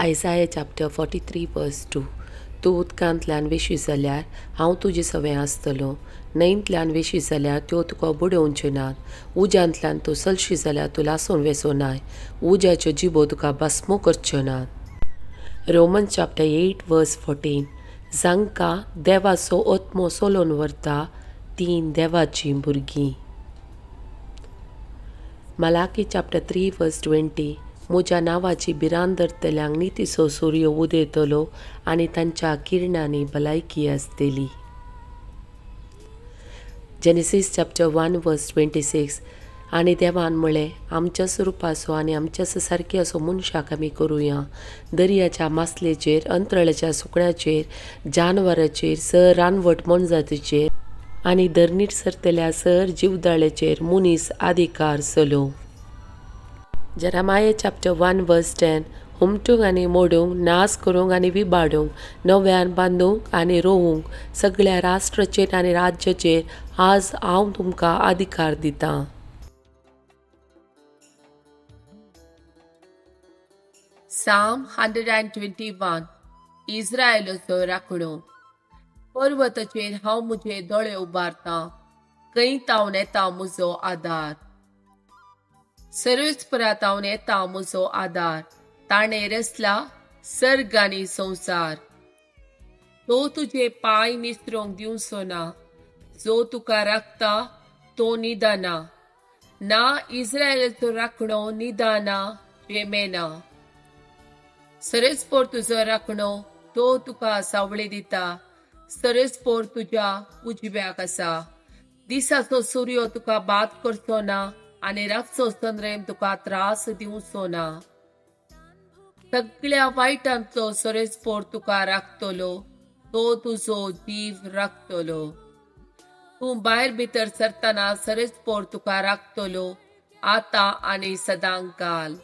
Isaiah chapter 43 verse 2. तूं उदकांतल्यान वेशी जाल्यार हांव तुजे सवें आसतलो, न्हंयंतल्यान वेशी जाल्यार त्यो तुका बुडोवच्यो नात, उज्यांतल्यान तूं चलशी जाल्यार तूं लासून वेचो नाय, उज्याच्यो जिबो तुका भस्म करच्यो नात. Romans chapter 8 verse 14. जांकां देवाचो आत्मो चलोवन व्हरता तीं देवाचीं भुरगीं. Malachi chapter 3 verse 20. म्हज्या नांवाची भिरांत धरतल्यांक नितीचो सूर्य उदेतलो आनी तांच्या किरणांनी भलायकी आसतली. Genesis chapter 1 verse 26. आनी देवान म्हळें, आमच्याच रुपाचो आनी आमच्याच सारके असो मनशाक आमी करुया, दर्याच्या मासलेचेर, अंतराळाच्या सुकण्याचेर, जानवराचेर, सर रानवट मोनजातीचेर आनी धरणीर सरतल्या सर जिवदाळेचेर मनीस अधिकार चलोवं. Jeremiah chapter 1 verse 10. हुमटूंक आनी मोडूंक, नाश करूंक आनी विबाडूंक, नव्यान बांदूंक आनी रोवूंक सगळ्या राष्ट्राचेर आनी राज्याचेर आज हांव तुमकां अधिकार दितां. Psalm 121. इस्रायलाचो राखणो. पर्वताचेर हांव म्हजे दोळे उबारतां, खंय तावन येता म्हजो आदार? सर्वेस्परा तावन येता म्हजो आदार, ताणें रचला सर्ग आनी संवसार. तो तुजे पांय निसरूंक दिवचो ना, जो तुका राखता तो निदाना ना, इस्रायलाचो राखणो निदाना जेमेना. सर्वेस्पर तुजो राखणो, तो तुका सावळी दिता, सर्वेस्पर तुज्या उजव्याक आसा. दिसाचो सूर्य तुका बाद करचो ना आनी रातचो चंद्रेम तुका त्रास दिवचो ना. सगळ्या वायटांतलो सर्वेस्पर तुका राखतलो, तो तुजो जीव राखतलो. तूं भायर भितर सरतना सर्वेस्पर तुका राखतलो, आतां आनी सदांकाल.